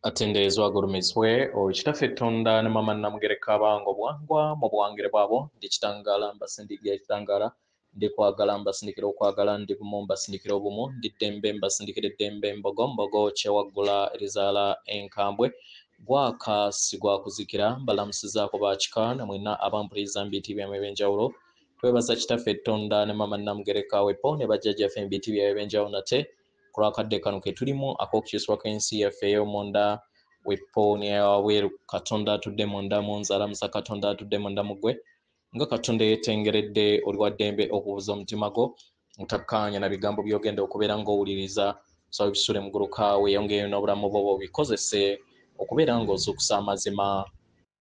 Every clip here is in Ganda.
Atenderezwa agulumizibwe Kitaffe Tonda ne Maama Namugereka abange obuwangwa mu buwangire bwabwo. Ndi kitangaala mbasindikira ekitangaala, ndi kwagala mbasindikira okwagala, ndi bumu mbasindikira obumu, ndi ddembe mbasindikira eddembe, mbogo mbogo kyewaggula erizaala enkambwe, gwaka si gwakuzikira. Mbalamusizaako bakika namwenna abampuliriza mu biti byammwe ebyenjawulo. Twebaza Kitaffe Tonda ne Maama Namugereka wepo ne bajjajjaffe mu biti byabwe ebyenjawulo nate ku lwakadde kano ke tulimu ak'okukyusibwa kw'ensi yaffe ey'omunda wepo n'eyawabweru. Katonda atudde munda mu nze alamusa Katonda atudde munda mu ggwe, nga Katonda yeetengeredde oli wa ddembe okubuuza omutima gwo otakkaanya na bigambo by'ogenda okubeera ng'owuliriza. Saba ebisule muguluka weeyongereyo n'obulamu bwo bw'obikozese okubeera ng'ozuukusa amazima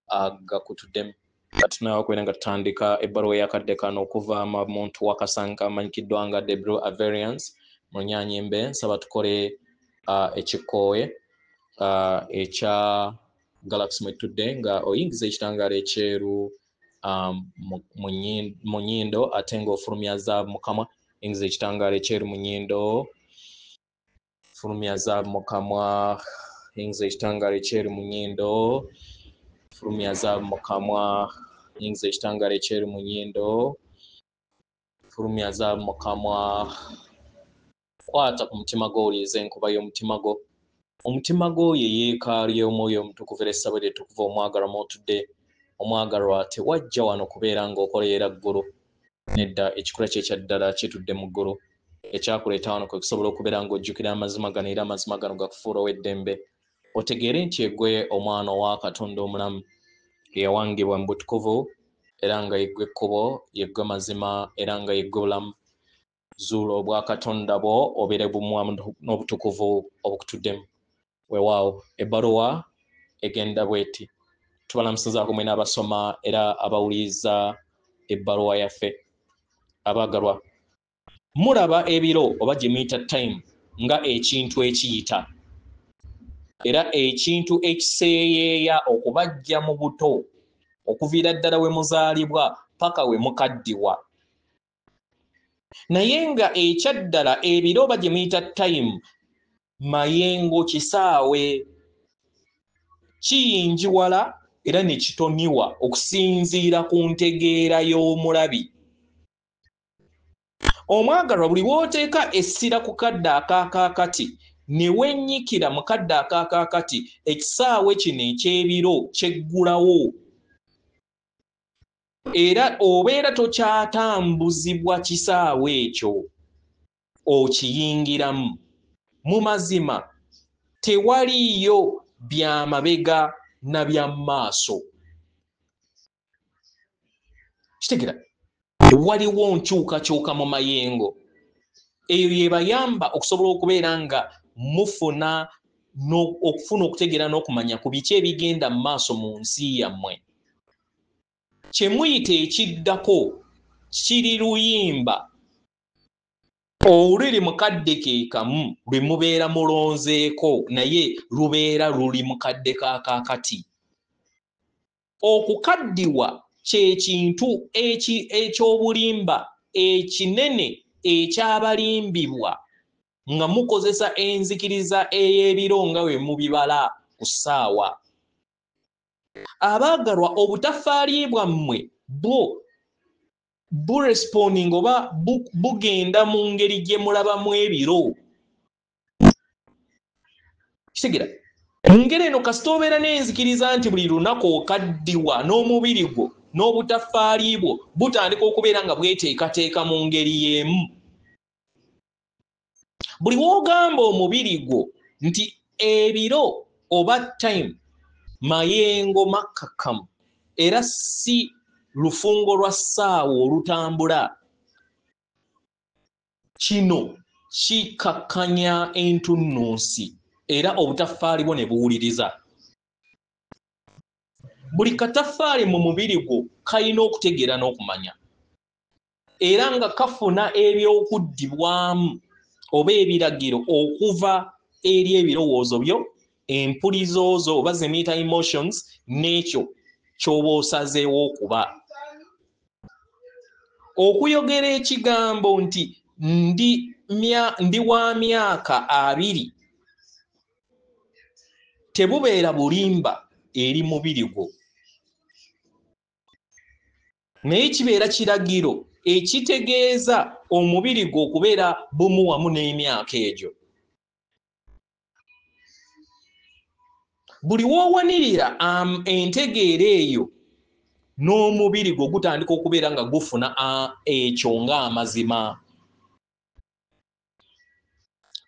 agakutuddemu. Kati okubeera nga tutandika ebbaluwa ey'akadde kano okuva mu muntu wa Kasanka amanyikiddwa nga Debrew Averians mu Lunyanyimbe. Nsaba tukole ekikoowe ekya Galaxy mwetudde nga oyingiza ekitangaala ekyeru mu nnyindo ate ng'ofulumya zaabu mu kamwa. Yingiza ekitangaala ekyeru mu nnyindo, fulumya zaabu mu kamwa. Yingiza ekitangaala ekyeru mu nnyindo, fulumya zaabu mu kamwa. Yingiza ekitangaala ekyeru mu nnyindo, fulumya zaabu mu kamwa. Kwata ku mutima gwo, owulirize enkuba y'omutima gwo. Omutima gwo ye yeekaalu y'Omwoyo Omutukuvu era essabo lye tukuva omwagalwa mw'otudde. Omwagalwa, tewajja wano kubeera ng'okolerera ggulu. Nedda, ekikula kye kya ddala kitudde mu ggulu. Ekyakuleeta wano kwe kusobola okubeera ng'ojjukira amazima gano, era amazima gano gakufuula ow'eddembe. Otegeere nti eggwe omwana owa Katonda omulamu eyawangibwa mu butukuvu, era nga yeggwe ekkubo, yeggwe mazima, era nga yeggwe bulamu. Zuula obwakatonda bwo obeere bumu n'obutukuvu obukutuddemu. Weewaawo, ebbaluwa egenda bw'eti. Tubalamusizaako mwena abasoma era abawuliriza ebbaluwa yaffe. Abaagalwa, mulaba ebiro oba gye muyita time nga ekintu ekiyita, era ekintu ekiseeyeeya okubajja mu buto okuviira ddala we muzaalibwa paka we mukaddiwa. Naye nga ekyaddala ebiro oba gye muyita time mayengo kisaawe kiyinjiwala era ne kitoniwa okusinziira ku ntegeera y'omulabi. Omwagalwa, buli w'oteeka essira ku kadde akaakaakati ne wennyikira mu kadde akaakaakati, ekisaawe kino eky'ebiro kyeggulawo era obeera tokyatambuzibwa kisaawe ekyo, okiyingiramu. Mu mazima tewaliiyo byamabega na bya maaso. Kitegeera, waliwo nkyukakyuka mu mayengo. Eyo yebayamba okusobola okubeera nga mufuna okufuna okutegeera n'okumanya ku biki ebigenda mu maaso mu nsi yammwe. Kye muyita ekiddako kiri luyimba oluli mu kadde ke kamu lwe mubeera mulonzeeko, naye lubeera luli mu kadde ka kaakati. Okukaddiwa kye kintu eky'obulimba ekinene ekyabalimbibwa nga mukozesa enzikiriza ey'ebiro nga bwe mubibala ku ssaawa. Abaagalwa, obutafaali bwammwe bwo buresponding oba bugenda mu ngeri gye mulabamu ebiro. Kitegeera, mu ngeri eno kasita obeera n'enzikiriza nti buli lunaku okaddiwa n'omubiri gwo n'obutafaali bwo butandika okubeera nga bweteekateeka mu ngeri y'emu. Buli w'ogamba omubiri gwo nti ebiro oba time mayengo makkakkamu era si lufungo lwa ssaawa olutambula, kino kikakkanya entunnunsi era obutafaali bwo ne buwuliriza. Buli kataffaali mu mubiri gwo kalina okutegeera n'okumanya, era nga kafuna ebyokuddibwamu oba ebiragiro okuva eri ebirowoozo byo, empulizo zo oba ze muyita emotions, n'ekyo ky'oba osazeewo okuba. Okuyogera ekigambo nti ndi wa myaka 20 Tebubeera bulimba eri mubiri gwo, naye kibeera kiragiro ekitegeeza omubiri gwo okubeera bumu wamu n'emyaka egyo. Buli w'owanirira entegeera eyo n'omubiri gwo gutandika okubeera nga gufuna ekyo ng'amazima.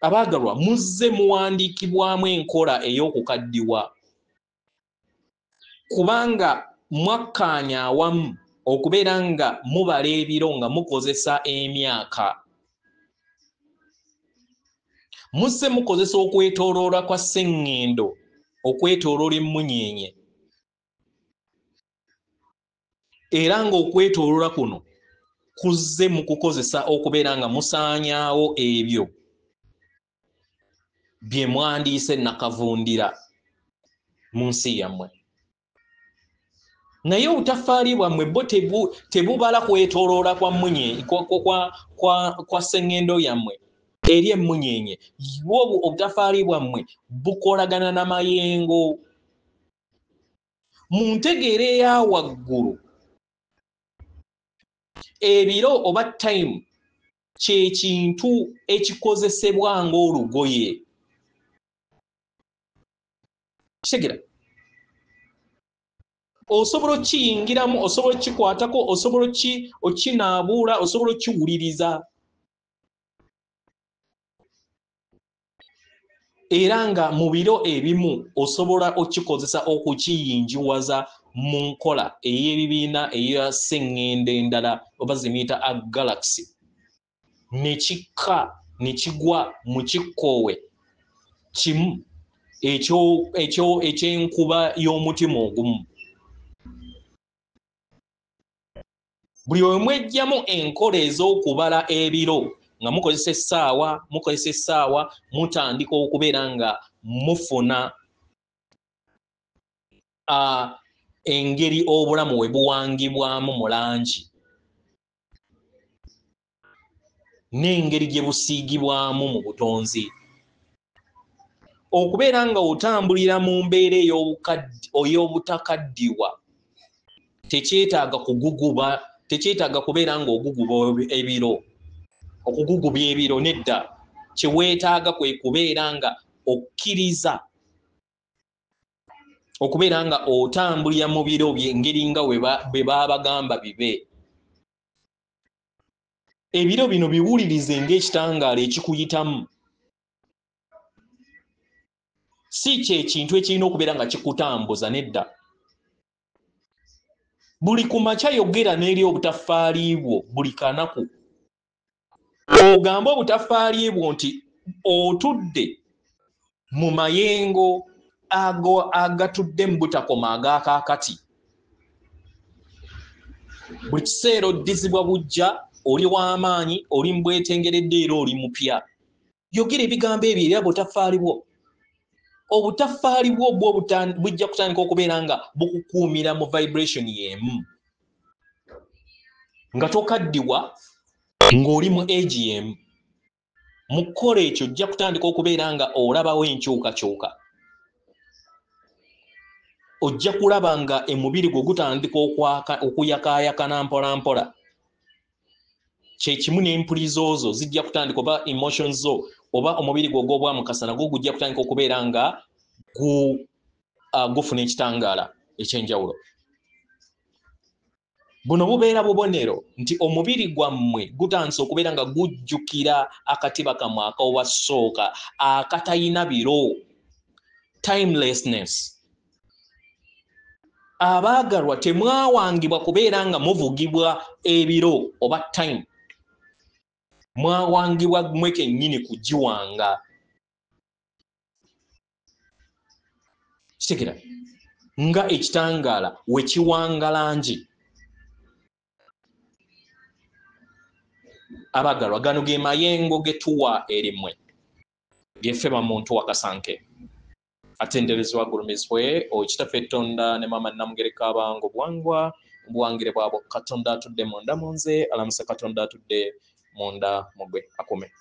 Abaagalwa, muzze muwandiikibwamu enkola ey'okukaddiwa, kubanga mwakkaanya awamu okubeera nga mubala ebiro nga mukozesa emyaka. Muzze mukozesa okwetooloola kwa sseŋŋendo, okwetooloola emmunyeenye, era ng'okwetooloola kuno kuzze mu kukozesa okubeera nga musaanyaawo ebyo bye mwandiise nakavundira mu nsi yammwe. Naye obutafaali bwammwe bo tebubala kwetooloola kwa mmunye kwa sseŋŋendo yammwe eri emmunyeenye. Bwo obutafaali bwammwe bukolagana n'amayengo. Mu ntegeera eya waggulu, ebiro oba time kye kintu ekikozesebwa ng'olugoye. Kitegeera? Osobola okiyingiramu, osobola okikwatako, osobola okinaabuula, osobola okiwuliriza. Era nga mu biro ebimu osobola okikozesa okukiyinjiwaza mu nkola ey'ebibiina eya sseŋŋendo endala oba ze muyita a galaxy, ne kikka ne kigwa mu kikkoowe kimu eky'enkuba y'omutima ogumu. Buli we mwejjamu enkola ez'okubala ebiro nga mukozesa essaawa, mutandika okubeera nga mufuna engeri obulamu we buwangibwamu mu langi n'engeri gye busiigibwamu mu butonzi. Okubeera nga otambulira mu mbeera ey'obutakaddiwa tekyetaaga kuguguba, tekyetaaga kubeera ng'oguguba ebiro, okugugubya ebiro nedda. Kye weetaaga kwe kubeera nga okkiriza okubeera nga otambulira mu biro engeri nga bwe baabagamba bibe. Ebiro bino biwulirize ng'ekitangaala ekikuyitamu, si kye kintu ekirina okubeera nga kikutambuza nedda. Buli ku makya yogera n'eri obutafaali bwo buli kanaku, ogambe obutafaali bwo nti otudde mu mayengo ago agatudde mu butakoma ag'akaakati. Buli kiseera oddizibwa bujja, oli w'amaanyi, oli mu bwetengeredde era oli mupya. Yogera ebigambo ebyo eri obutafaali bwo. Obutafaali bwo bwo bujja kutandika okubeera nga bukukuumira mu vibration y'emu, nga tokaddiwa, ng'oli mu age y'emu. Mu kukola ekyo ojja kutandika okubeera nga olabawo enkyukakyuka. Ojja kulaba nga emubiri gwo gutandika okuyakaayakana mpola mpola. Kye kimu n'empulizo zo zijja kutandika, oba emotions zo, oba omubiri gwo ogw'obwamukasa nagwo gujja kutandika okubeera nga gufuna ekitangaala ekyenjawulo. Buno bubeera bubonero nti omubiri gwammwe gutandise okubeera nga gujjukira akatiba kammwe ak'obwasooka akatayina biro, timelessness. Abaagalwa, temwawangibwa kubeera nga muvugibwa ebiro oba time, mwawangibwa mmwe kennyini kugiwanga. Kitegera nga ekitangaala we kiwanga langi. Abaagalwa, gano ge mayengo ge tuwa erimwe geffe bamuntu wakasanke atenderezebwa agulumizibwe okitaffe Tonda ne maama Namugereka abange obuwangwa obuwangire bwabwe. Katonda atudde munda mu nze alamuse, Katonda atudde munda mu gwe akume.